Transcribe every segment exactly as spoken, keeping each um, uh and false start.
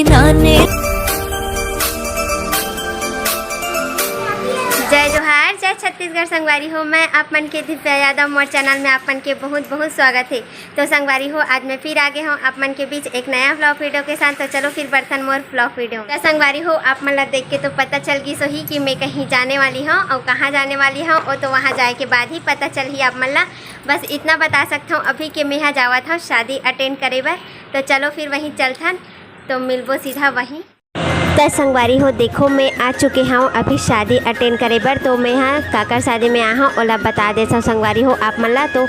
जय जोहार, जय छत्तीसगढ़ संगवारी हो। मैं आप मन के दिव्या यादव, मोर चैनल में आप मन के बहुत बहुत स्वागत है। तो संगवारी हो, आज मैं फिर आगे हूँ आप मन के बीच एक नया व्लॉग वीडियो के साथ। तो चलो फिर बढ़थन मोर व्लॉग वीडियो। तो संगवारी हो, आप मन ला देख के तो पता चल गिस होही कि मैं कहीं जाने वाली हूँ और कहाँ जाने वाली हूँ, वो तो वहाँ जाए के बाद ही पता चलही आप मन ला। बस इतना बता सकता हूँ अभी कि मैं यहाँ जावत हूँ शादी अटेंड करे बर। तो चलो फिर वहीं चलथन, तो मिलबो सीधा वहीं। त संगवारी हो, देखो, मैं आ चुके हूँ अभी शादी अटेंड करे बर। तो मैं हा काकर शादी में आ हूँ, ओला बता देत हूँ संगवारी हो आप मन ला। तो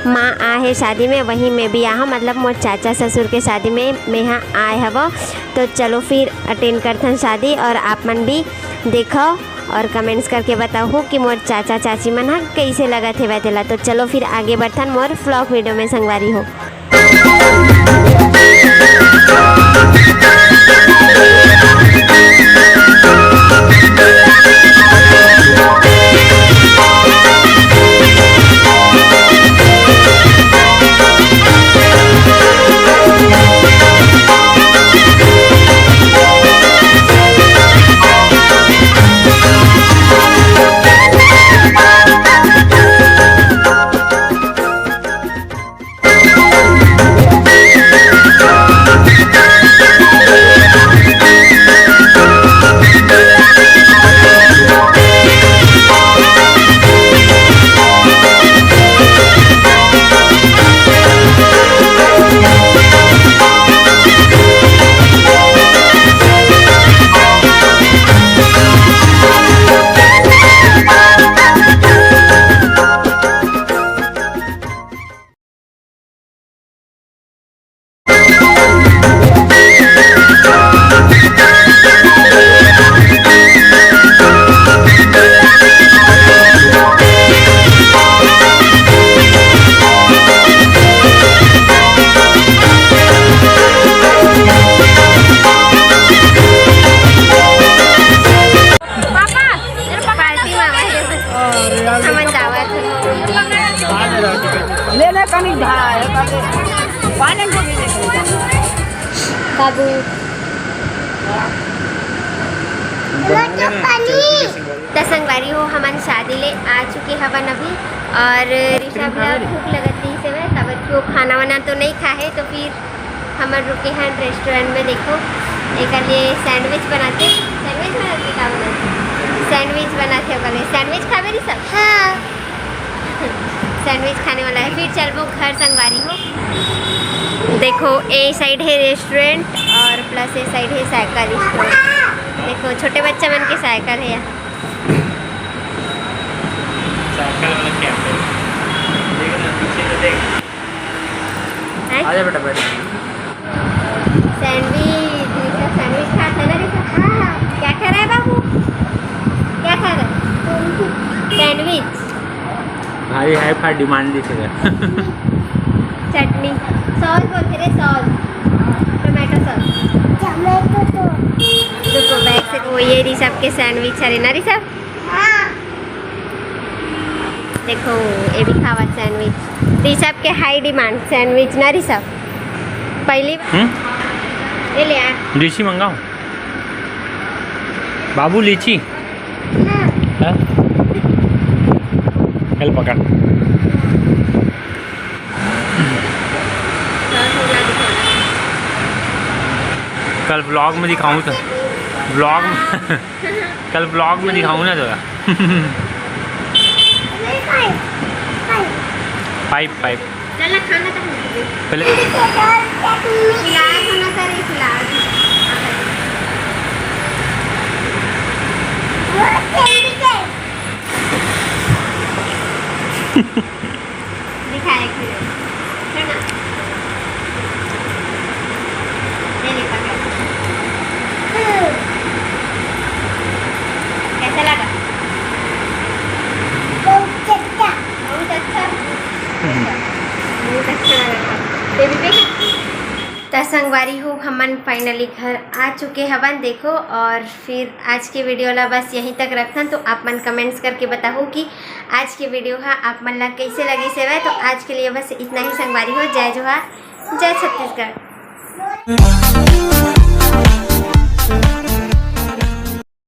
माँ आ है शादी में, वहीं मैं भी आ हूँ, मतलब मोर चाचा ससुर के शादी में मैं हा आए हवो। तो चलो फिर अटेंड करथन शादी, और आप मन भी देखो और कमेंट्स करके बताओ कि मोर चाचा चाची मन हा कैसे लगत हेवय तेला। तो चलो फिर आगे बढ़थन मोर व्लॉग वीडियो में संगवारी हो। पार्टी में आवाज है। समझ जावा थे। ले ले कनी भाई, पालन को भी ले। बाबू। त संगवारी हो, हमन शादी ले आ चुके हवन अभी, और ऋषभ ला भूख लगत रही से, तब वो खाना वाना तो नहीं खाए, तो फिर हमन रुके हैं रेस्टोरेंट में। देखो, एक लिए सैंडविच बनाते, सैंडविच बनाते, का बनाते? सैंडविच बनाते, ओकर लिए सैंडविच खाबे ऋषभ? हाँ। सैंडविच खाने वाला है, फिर चलबो घर संगवारी हो। देखो, ए साइड है रेस्टोरेंट और प्लस ए साइड है साइकिल स्टोर। देखो, छोटे बच्चा मन के साइकिल है यहाँ। साइकिल वाला कैफे। देख ना, पीछे तो देख। हैं? आजा बेटा, बैठ। सैंडविच, ऋषभ सैंडविच खाता ना ऋषभ? हाँ। क्या खा रहा है बाबू? क्या खा रहा है? सैंडविच। भाई हाई फाई डिमांड दिखेगा। चटनी, सॉस बोलते रे, sauce, tomato sauce. Tomato sauce. रुको, बैग से वो ये ऋषभ के सैंडविच हरे ना ऋषभ? हाँ। देखो, ये भी खावा सैंडविच। ऋषभ के हाई डिमांड सैंडविच ना ऋषभ। पहली बार। हम्म? ये ले आ। लीची मंगाओ। बाबू लीची। हाँ। हाँ? चल पकड़। कल व्लॉग में दिखाऊँ तो, व्लॉग में कल व्लॉग में दिखाऊँ ना जरा। Pipe, pipe. चल ना, खाना तो हम पहले। खिलाया था ना सर, ये खिलाया था। दिखाए एक मिनट। छोड़ ना। ले ले, पकड़। कैसा लगा? बहुत अच्छा। बहुत अच्छा? बहुत अच्छा लगा। बेबी पे? त संगवारी हो, हमन फाइनली घर आ चुके हवन। देखो, और फिर आज के वीडियो ला बस यहीं तक रखथन। तो आप मन कमेंट्स करके बताओ कि आज के वीडियो हा आप मन ला कैसे लगिस हवय। तो आज के लिए बस इतना ही संगवारी हो। जय जोहार, जय छत्तीसगढ़।